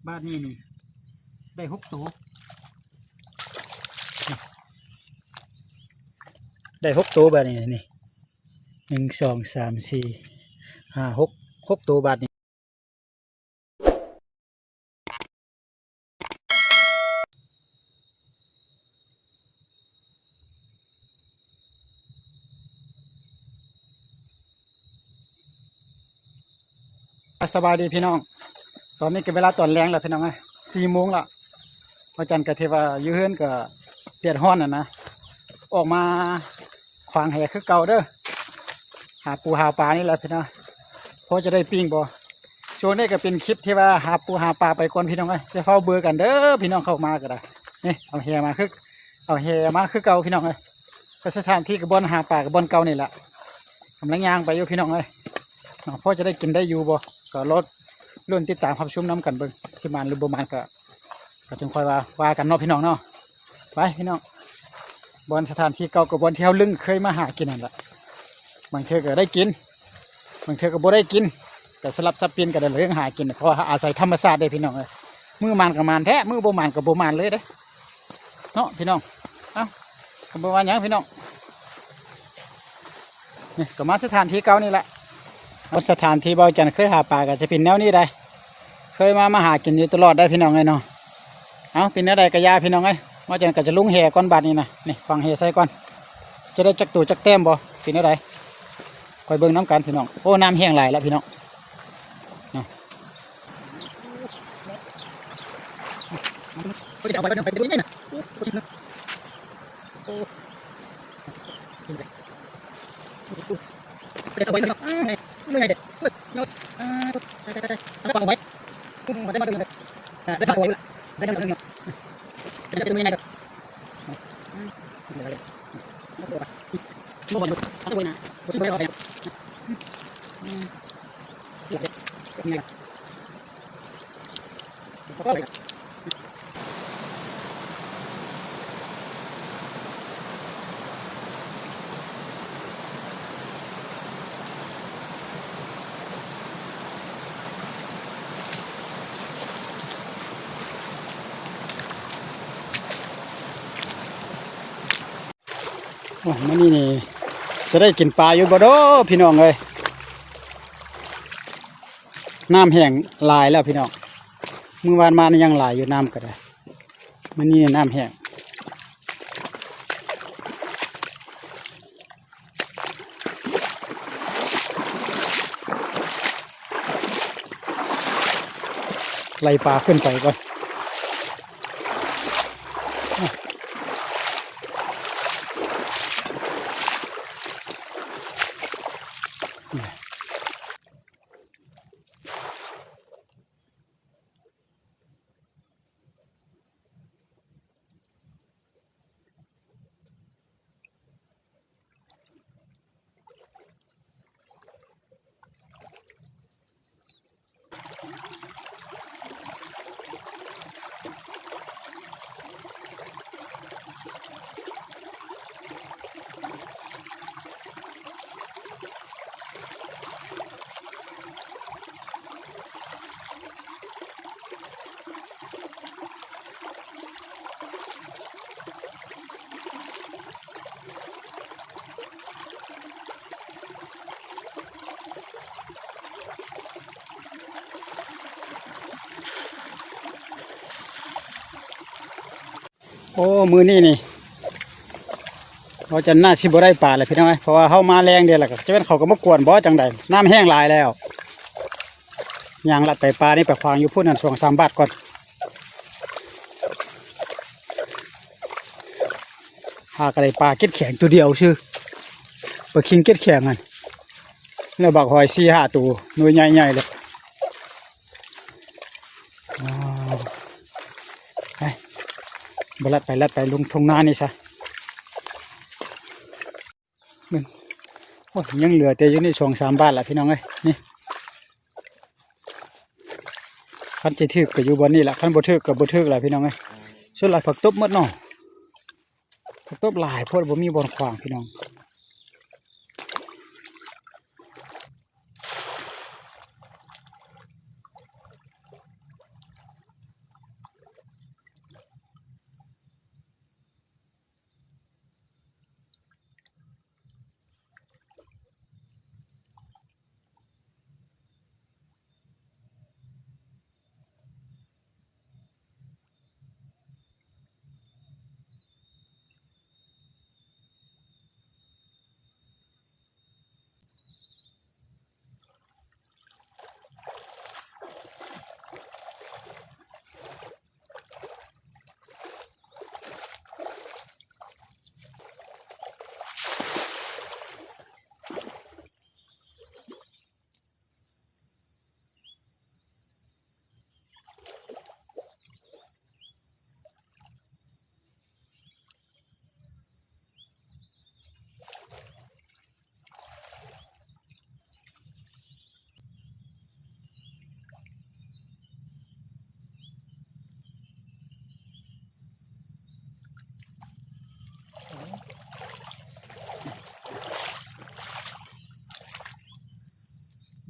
ບາດນີ້ນີ້ ໄດ້ຫົກໂຕ ໄດ້ຫົກໂຕບາດນີ້ນີ້ ໜຶ່ງ ສອງ ສາມ ສີ່ ຫ້າ ຫົກ ຫົກໂຕບາດນີ້. ສະບາຍດີພີ່ນ້ອງ ຕອນນີ້ກໍເວລາຕອນແລງແລ້ວພີ່ນ້ອງເອີຍ ສີ່ໂມງແລ້ວ. ວັນຈັນກໍຖືວ່າຢູ່ເຮືອນກໍແດດຮ້ອນຫັ້ນນະ ອອກມາຂວາງແຫຄືເກົ່າເດີ ຫາປູຫາປານີ້ແຫຼະພີ່ນ້ອງ ພໍຈະໄດ້ປີ້ງບໍ່? ຊ່ວງນີ້ກໍເປັນຄລິບທີ່ວ່າຫາປູຫາປາໄປກ່ອນພີ່ນ້ອງເອີຍ ຈະເຝົ້າເບິ່ງກັນເດີພີ່ນ້ອງ ເຂົ້າມາກໍໄດ້. ນີ້ເອົາແຫມາຄື ເອົາແຫມາຄືເກົ່າພີ່ນ້ອງເອີຍ ກໍສະຖານທີ່ກໍບ່ອນຫາປາກໍບ່ອນເກົ່ານີ້ແຫຼະ ກຳລັງຍ່າງໄປຢູ່ພີ່ນ້ອງເອີຍເນາະ ພໍຈະໄດ້ກິນໄດ້ຢູ່ບໍ່ ກໍລໍລຸ້ນຕິດຕາມຮັບຊົມນຳກັນເບິ່ງ ຊິໝານຫຼືບໍ່ໝານກໍ ກໍຈຶ່ງຄ່ອຍວ່າ ວ່າກັນເນາະພີ່ນ້ອງເນາະ. ໄປພີ່ນ້ອງ ບ່ອນສະຖານທີ່ເກົ່າກໍບ່ອນທີ່ເຮົາລຶ້ງເຄີຍມາຫາກິນນັ້ນລະ ບາງເທື່ອກໍໄດ້ກິນ ບາງເທື່ອກໍບໍ່ໄດ້ກິນ ກໍສະຫຼັບສັບປ່ຽນກັນເລື່ອງຫາກິນ ເພາະວ່າເຮົາອາໄສທຳມະຊາດເດ້ພີ່ນ້ອງເອີຍ ມື້ໝານກໍໝານແທ້ ມື້ບໍ່ໝານກໍບໍ່ໝານເລີຍເດ້ເນາະພີ່ນ້ອງ. ເອົ້າ ກໍບໍ່ວ່າຫຍັງພີ່ນ້ອງ ນີ້ກໍມາສະຖານທີ່ເກົ່ານີ້ແຫຼະ ສະຖານທີ່ບ່າວຈັນເຄີຍຫາປາກໍຈະເປັນແນວນີ້ໄດ໋ ເຄີຍມາ ມາຫາກິນຢູ່ຕະຫຼອດໄດ໋ພີ່ນ້ອງເອີຍເນາະ. ເອົ້າ ເປັນແນວໃດກໍຢ່າພີ່ນ້ອງເອີຍ ວ່າຈັ່ງໃດກໍຈະລົງແຫກ່ອນບາດນີ້ນະ ນີ້ຝັງແຫໃສ່ກ່ອນ ຈະໄດ້ຈັກໂຕຈັກແຕ້ມບໍ່ ເປັນແນວໃດ ຄອຍເບິ່ງນຳກັນພີ່ນ້ອງ. ໂອ້ ນ້ຳແຫ້ງຫຼາຍແລ້ວພີ່ນ້ອງເນາະ. ໂອ້ຍ ມື້ນີ້ນີ້ ຊິໄດ້ກິນປາຢູ່ບໍ່ເດີພີ່ນ້ອງເອີຍ ນ້ຳແຫ້ງຫຼາຍແລ້ວພີ່ນ້ອງ. ມື້ວານມານີ້ຍັງຫຼາຍຢູ່ ນ້ຳກໍໄດ້ ມື້ນີ້ນ້ຳແຫ້ງ ໄລ່ປາຂຶ້ນໄປກ່ອນ. ໂອ້ ມື້ນີ້ນີ້ ວ່າຈະໜ້າຊິບໍ່ໄດ້ປາແຫຼະພີ່ນ້ອງເອີຍ ເພາະວ່າເຮົາມາແລງເດ ແລ້ວກໍຈະແມ່ນເຂົາກໍມາກວນບໍ່ຈັ່ງໃດ ນ້ຳແຫ້ງຫຼາຍແລ້ວ. ຍ່າງລັດໄປ ປານີ້ໄປຂວາງຢູ່ພຸ້ນ ອັນສອງສາມບາດກ່ອນ ຫາກໍໄດ້ປາເກັດແຂງໂຕດຽວຊື່ ປາຄິງເກັດແຂງຫັ້ນ ແລ້ວບັກຫອຍສີ່ຫ້າໂຕ ໜ່ວຍໃຫຍ່ໆເລີຍ. ວ້າວ ໄປ ບໍ່ລັດໄປ ລັດໄປລົງທົ່ງນານີ້ຊະ. ເບິ່ງ ໂອ້ຍ ຍັງເຫຼືອແຕ່ຢູ່ນີ້ສອງສາມບາດລະພີ່ນ້ອງເອີຍ ນີ້ ຄັນຊິຖືກກໍຢູ່ບ່ອນນີ້ລະ ຄັນບໍ່ຖືກກໍບໍ່ຖືກລະພີ່ນ້ອງເອີຍ. ສ່ວນຫຼາຍຜັກຕົບໝົດເນາະ ຜັກຕົບຫຼາຍໂພດ ບໍ່ມີບ່ອນຂວາງພີ່ນ້ອງ.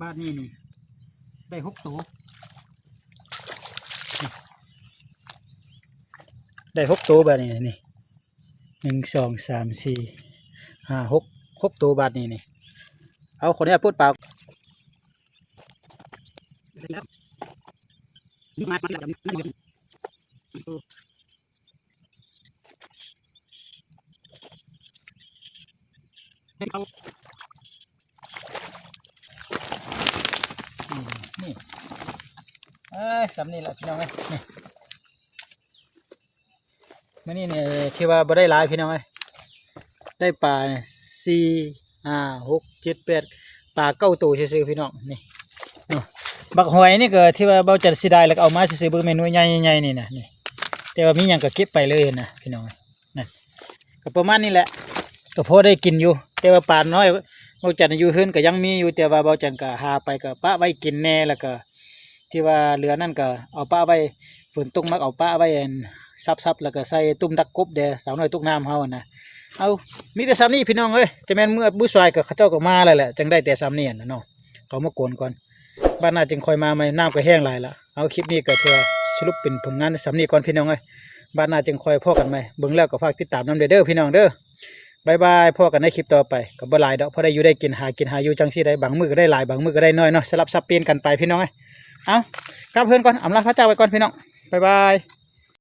ບາດນີ້ນີ້ ໄດ້ຫົກໂຕ ໄດ້ຫົກໂຕບາດນີ້ນີ້ ໜຶ່ງ ສອງ ສາມ ສີ່ ຫ້າ ຫົກ ຫົກໂຕບາດນີ້ນີ້. ເອົາ ຂໍອະນຸຍາດປົດປາ ນີ້ ເອີ ສ່ຳນີ້ລະພີ່ນ້ອງເອີຍ ນີ້ ມື້ນີ້ນີ້ຖືວ່າບໍ່ໄດ້ຫຼາຍພີ່ນ້ອງເອີຍ ໄດ້ປາສີ່ ຫ້າ ຫົກ ເຈັດ ແປດ ປາເກົ້າໂຕຊື່ໆ ພີ່ນ້ອງ ນີ້ເນາະ. ບັກຫອຍນີ້ກໍຖືວ່າເບົາຈັນເສຍດາຍ ແລ້ວກໍເອົາມາຊື່ໆ ເບິ່ງແມ່ນໜ່ວຍໃຫຍ່ໆ ນີ້ນະ ນີ້ ແຕ່ວ່າມີຫຍັງກໍເກັບໄປເລີຍນະ ພີ່ນ້ອງເອີຍ ນັ້ນ ກໍປະມານນີ້ແຫຼະ ກໍພໍໄດ້ກິນຢູ່ ແຕ່ວ່າປານ້ອຍ ເບົາຈັນຢູ່ເຮືອນກໍຍັງມີຢູ່ ແຕ່ວ່າເບົາຈັນກໍຫາໄປກໍປະໄວ້ກິນແດ່ ແລ້ວກໍທີ່ວ່າເຫຼືອນັ້ນກໍເອົາປະໄວ້ ຝົນຕົກມັກເອົາປະໄວ້ອັນ ສັບໆ ແລ້ວກໍໃສ່ຕຸ້ມດັກກົບແດ່ ສາວນ້ອຍຕົກນ້ຳເຮົາຫັ້ນນະ. ເອົາ ມີແຕ່ສ່ຳນີ້ພີ່ນ້ອງເອີຍ ຈະແມ່ນມື້ບຸດຊອຍກໍເຂົາເຈົ້າກໍມາແລ້ວແຫຼະ ຈັ່ງໄດ້ແຕ່ສ່ຳນີ້ຫັ້ນນະເນາະ ເຂົາມາກວນກ່ອນ ບາດໜ້າຈຶ່ງຄ່ອຍມາໃໝ່ ນ້ຳກໍແຫ້ງຫຼາຍລະ. ເອົາ ຄລິບນີ້ກໍຖືວ່າສະຫຼຸບເປັນຜົນງານສ່ຳນີ້ກ່ອນພີ່ນ້ອງເອີຍ ບາດໜ້າຈຶ່ງຄ່ອຍພໍ້ກັນໃໝ່ ເບິ່ງແລ້ວກໍຝາກຕິດຕາມນຳແດ່ເດີພີ່ນ້ອງເດີ. ບາຍບາຍ ພໍ້ກັນໃນຄລິບຕໍ່ໄປ ກໍບໍ່ຫຼາຍດອກ ພໍໄດ້ຢູ່ໄດ້ກິນ ຫາກິນຫາຢູ່ຈັ່ງຊີ້ໄດ໋ ບາງມື້ກໍໄດ້ຫຼາຍ ບາງມື້ກໍໄດ້ໜ້ອຍເນາະ ສະຫຼັບສັບປ່ຽນກັນໄປພີ່ນ້ອງເອີຍ. ເອົາ ກັບເຮືອນກ່ອນ ອຳລາພາຈາກໄວ້ກ່ອນພີ່ນ້ອງ ບາຍບາຍ.